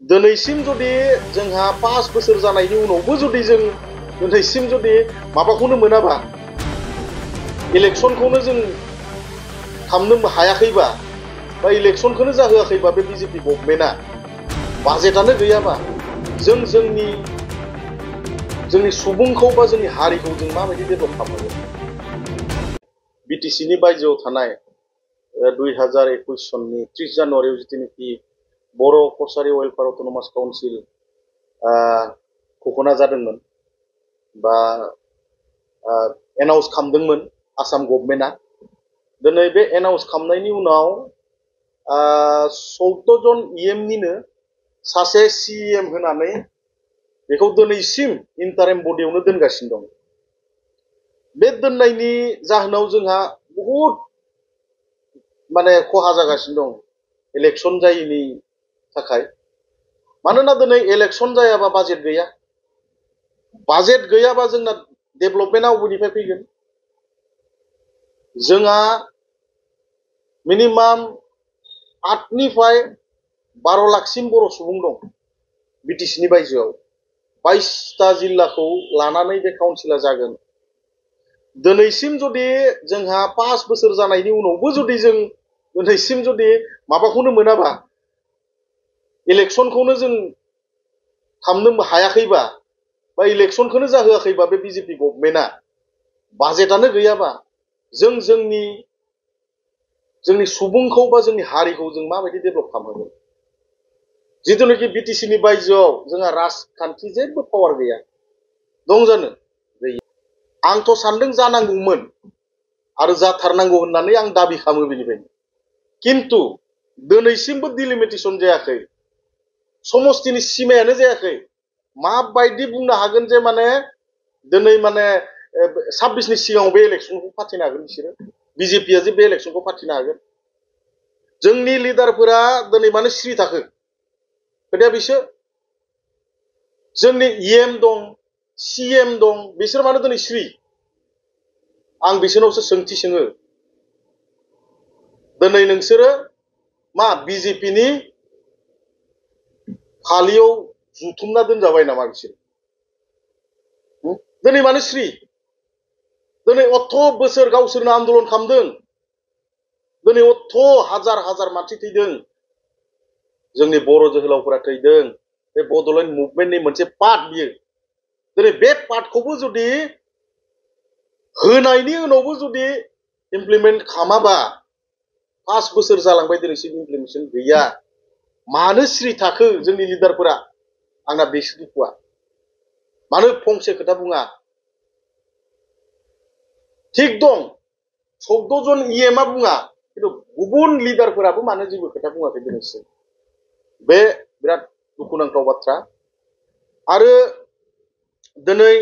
दिनैसिम जुदि जोंहा 5 बोसोर जानायनि उनावबो जुदि जों दिनैसिम जुदि माबाखौनो मोनाबा इलेक्शनखौनो जों खालामनो हायाखैबा बा इलेक्शनखौनो जाहोआखैबा बे बिजेपि गभर्नमेन्टआ बाजेटआनो गैयाबा जों जोंनि सुबुंखौ बा जोंनि हारिखौ जों माबायदि डेभेलप खालामनांगोन बिटिसिनि बायजोआव थानाय 2021 सननि 30 जानुवारियाव जितुनिखि बर' कसारी वेलफेयार अट'नमास काउन्सिल घोषणा जादोंमोन बा एनाउन्स खालामदोंमोन आसाम गभर्नमेन्टआ दिनै बे एनाउन्स खालामनायनि उनाव 14 जन इएमनिनो सासे सिएम होनानै बेखौ दिनैसिम इन्टारिम बडियावनो दोनगासिनो दं बे दोननायनि जाहोनाव जोंहा बहुत माने खहा जागासिनो दं इलेक्शन जायैनि थाखाय मानोना दिनै इलेक्शन जायाबा बाजेट गैयाबा जोंना डेभेलपमेन्टआ बबेनिफ्राय फैगोन जोंहा मिनिमाम 8 निफ्राय 12 लाखसिम बर' सुबुं दं बिटिसिनि बायजोआव 22टा जिल्लाखौ लानानै बे काउन्सिला जागोन दिनैसिम जुदि जोंहा 5 बोसोर जानायनि उनावबो जुदि जों दिनैसिम जुदि माबाखौनो मोनाबा इलेक्शनखौनो जों खालामनो हायाखैबा बा इलेक्शनखौनो जाहोआखैबा बे बिजेपि गभर्नमेन्टआ बाजेटआनो गैयाबा जों जोंनि सुबुंखौ बा जोंनि हारिखौ जों माबायदि डेभेलप खालामनांगोन जितुनिखि बिटिसिनि बायजोआव जोंहा राजखान्थि जेबो पावार गैया दं जानो गैया आंथ' सानदों जानांगौमोन आरो जाथारनांगौ होननानै आं दाबि खालामो बेनिफ्रायनो किन्तु दिनैसिमबो डिलिमिटेसन जायाखै समस्तिनि सिमायानो जायाखै माबायदि बुंनो हागोन जे माने दिनै माने 26 नि सिगाङाव बे इलेक्शनखौ फाथिनो हागोन बिसोरो बिजेपिया जे बे इलेक्शनखौ फाथिनो हागोन जोंनि लिडारफोरा दिनै मानो सिरि थाखो खोथाया बिसोर जोंनि इएम दं सिएम दं बिसोर मानो दिनै सिरि आं बिसोरनावसो सोंथि सोङो दिनै नोंसोरो मा बिजेपिनि फालियाव जुथुमना दोनजाबाय नामा बिसोर दिनै मानो सिरि दिनै 18 बोसोर गावसोरनो आन्दोलन खालामदों दिनै 18 हाजार मानसि थैदों जोंनि बर' जोहोलावफोरा थैदों बे बड'लेण्ड मुभमेन्टनि मोनसे पार्ट बियो दिनै बे पार्टखौबो जुदि होनायनि उनावबो जुदि इमप्लिमेन्ट खालामाबा 5 बोसोर जालांबाय दिनैसिम इमप्लिमेन्टेसन गैया मानो सिरि थाखो जोंनि लिडारफोरा आंना बेसो दुखुआ मानो फंसे खोथा बुङा थिग दं 14 जन इएमआ बुङा खिन्थु गुबुन लिडारफोराबो मानो जेबो खोथा बुङाखै दिनैसिम बे बिराद दुखुनांथाव बाथ्रा आरो दिनै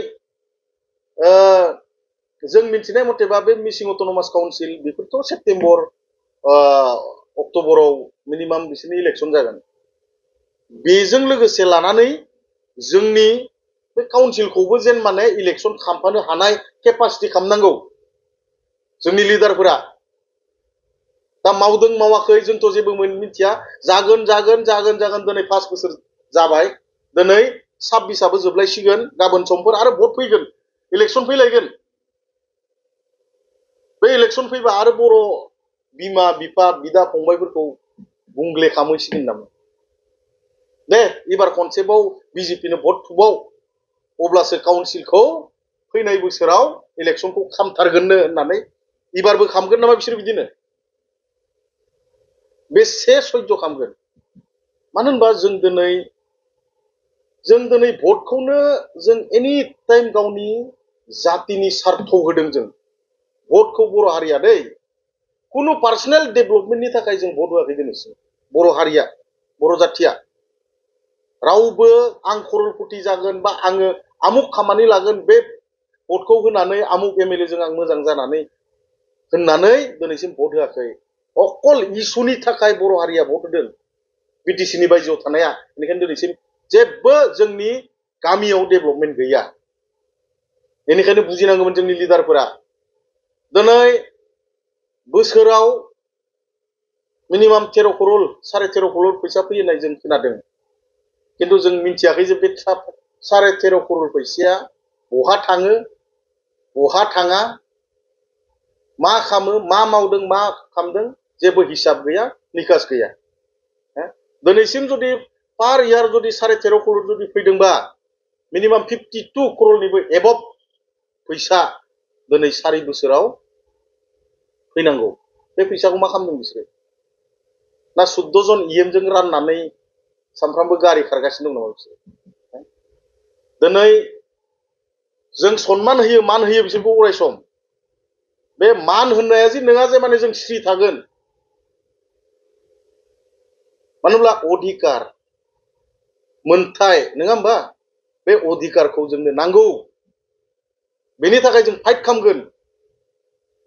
जों मिथिनाय मथेबा बे मिसिं अट'नमास काउन्सिल बेफोरथ' सेप्तेम्बर अक्ट'बराव मिनिमाम बिसोरनि इलेक्शन जागोन बेजों लोगोसे लानानै जोंनि बे काउन्सिलखौबो जेन माने इलेक्शन खालामफानो हानाय केपासिटि खालामनांगौ जोंनि लिडारफोरा दा मावदों मावाखै जोंथ' जेबो मिथिया जागोन दिनै 5 बोसोर जाबाय दिनै 26आबो जोबलायसिगोन गाबोन समफोर आरो भट फैगोन इलेक्शन फैलायगोन बे इलेक्शन फैबा आरो बर' बिमा बिफा बिदा फंबायफोरखौ गुंग्ले खालामहैसिगोन नामा दे एबार खनसेबाव बिजेपिनो भट थुबाव अब्लासो काउन्सिलखौ फैनाय बोसोराव इलेक्शनखौ खालामथारगोननो होननानै एबारबो खालामगोन नामा बिसोर बिदिनो बेसे सैज्य खालामगोन मानो होनबा जों दिनै भटखौनो जों एनि टाइम गावनि जातिनि सार्थ होदों जों भटखौ बर' हारिया दै कुनु पार्सनेल डेभेलपमेन्टनि थाखाय जों भट होआखै दिनैसिम बर' हारिया बर' जातिया रावबो आं खरलपति जागोन बा आङो आमुक खामानि लागोन बे भटखौ होनानै आमुक एमएलएजों आं मोजां जानानै होननानै दिनैसिम भट होआखै अकल इसुनि थाखाय बर' हारिया भट होदों बिटिसिनि बायजोआव थानाया बेनिखायनो दिनैसिम जेबो जोंनि गामियाव डेभेलपमेन्ट गैया बेनिखायनो बुजिनांगौमोन जोंनि लिडारफोरा दिनै बोसोराव मिनिमाम 13 करोड़ 13.5 करोड़ फैसा फैयो होननाय जों खोनादों खिन्थु जों मिथियाखै जे बे 13.5 करोड़ फैसाया बहा थाङो बहा थाङा मा खालामो मा मावदों मा खालामदों जेबो हिसाब गैया निकास गैया दिनैसिम जुदि पार इयार जुदि 13.5 करोड़ जुदि फैदोंबा मिनिमाम 52 करोड़निबो एबभ फैसा दिनै 4 बोसोराव फैनांगौ बे फैसाखौ मा खालामदों बिसोरो ना 14 जन इएम जों राननानै सानफ्रामबो गारि खारगासिनो दं नामा बिसोरो दिनै जों सन्मान होयो मान होयो बिसोरखौ अराय सम बे मान होननाया जे नङा जे माने जों स्रि थागोन मानो होनब्ला अधिकार मोनथाय नङा होमबा बे अधिकारखौ जोंनो नांगौ बेनि थाखाय जों फाइट खालामगोन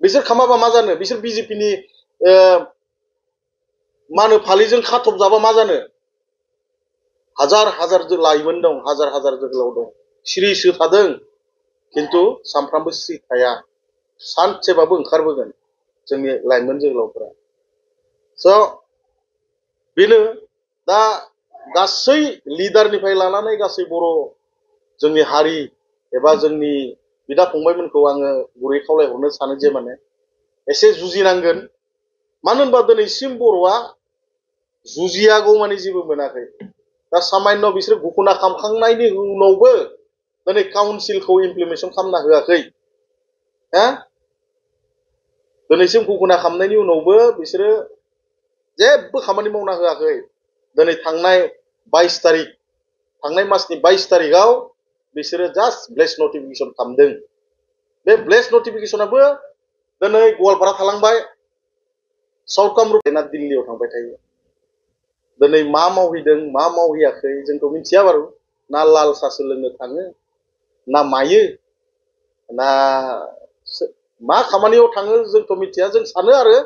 बिसोर खामाबा मा जानो बिसोर बिजेपिनि मा होनो फालिजों खाथब जाबा मा जानो हाजार हाजार लाइमोन दं हाजार हाजार जोहोलाव दं सिरिसो थादों खिन्थु सानफ्रामबो स्रि थाया सानसेबाबो ओंखारबोगोन जोंनि लाइमोन जोहोलावफोरा स' बेनो दा गासै लिडारनिफ्राय लानानै गासै बर' जोंनि हारि एबा जोंनि बिदा फंबायमोनखौ आङो गुरै खावलायहरनो सानो जे माने एसे जुजिनांगोन मानो होनबा दिनैसिम बर'आ जुजियागौ माने जेबो मोनाखै दा सामान्य बिसोर घोषणा खालामखांनायनि उनावबो दिनै काउन्सिलखौ इमप्लिमेन्टेसन खालामना होआखै दिनैसिम घोषणा खालामनायनि उनावबो बिसोरो जेबो खामानि मावना होआखै दिनै थांनाय 22 तारिख थांनाय मासनि 22 तारिखआव बिसोरो जास्ट ब्लेस नटिफिकेसन खालामदों बे ब्लेस नटिफिकेसनाबो दिनै गवालपारा थालांबाय साउथ कामरुपना दिल्लीयाव थांबाय थायो दिनै मा मावहैदों मा मावहैयाखै जोंथ' मिथिया बारु ना लाल सासो लोंनो थाङो ना मायो ना मा खामानियाव थाङो जोंथ' मिथिया जों सानो आरो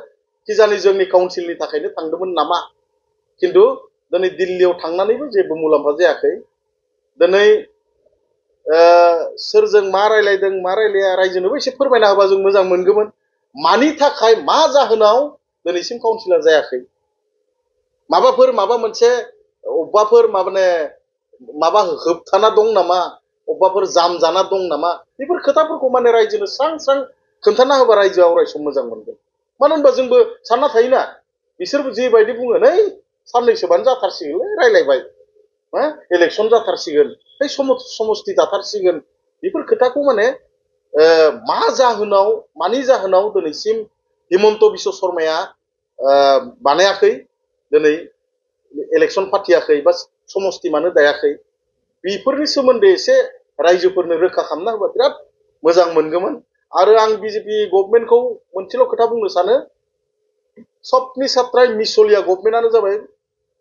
किजानि जोंनि काउन्सिलनि थाखायनो थांदोंमोन नामा खिन्थु दिनै दिल्लीयाव थांनानैबो जेबो मुलाम्फा जायाखै दिनै सोरजों मा रायलायदों मा रायलाया रायजोनोबो एसे फोरमायना होबा जों मोजां मोनगौमोन मानि थाखाय मा जाहोनाव दिनैसिम काउन्सिलर जायाखै माबा मोनसे अबेबाफोर माबा होबथाना दं नामा अबेबाफोर जाम जाना दं नामा बेफोर खोथाफोरखौ माने रायजोनो स्रां स्रां खोन्थाना होबा रायजोआ अराय सम मोजां मोनगोन मानो होनबा जोंबो सानना थायोना बिसोरबो जेबायदि बुङो नै साननैसोबानो जाथारसिगोनलै रायलायबाय इलेक्सन जाथारसिगोन बै समस्ति दाथारसिगोन बेफोर खोथाखौ माने मा जाहोनाव मानि जाहोनाव दिनैसिम हिमन्त बिश्व शर्माया बानायाखै दिनै इलेक्सन फाथियाखै बा समस्ति मानो दायाखै बेफोरनि सोमोन्दै एसे रायजोफोरनो रोखा खालामना होबा बिराद मोजां मोनगौमोन आरो आं बिजेपि गभर्नमेन्टखौ मोनसेल' खोथा बुंनो सानो सबनि सात्राय मिसलिया गभर्नमेन्टआनो जाबाय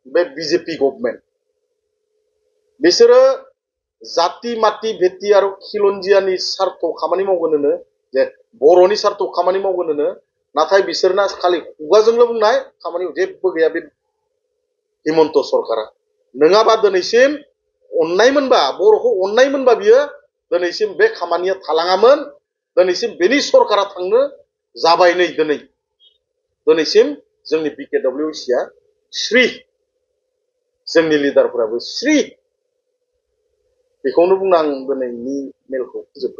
बे बिजेपि गभर्नमेन्ट बिसोरो जाति माति भेति आरो खिलन्जियानि सार्थ खामानि मावगोन होनो जे बर'नि सार्थ खामानि मावगोन होनो नाथाय बिसोरना खालि खुगाजोंल' बुंनाय खामानियाव जेबो गैया बे हिमन्त सरकारा नङाबा दिनैसिम अननायमोनबा बर'खौ अननायमोनबा बियो दिनैसिम बे खामानिया थालाङामोन दिनैसिम बेनि सरकारा थांनो जाबाय नै दिनैसिम जोंनि बिकेडब्लिउसिया स्रि जोंनि लिडारफोराबो स्रि बेखौनो बुंना आं दिनैनि मेलखौ फोजोबबाय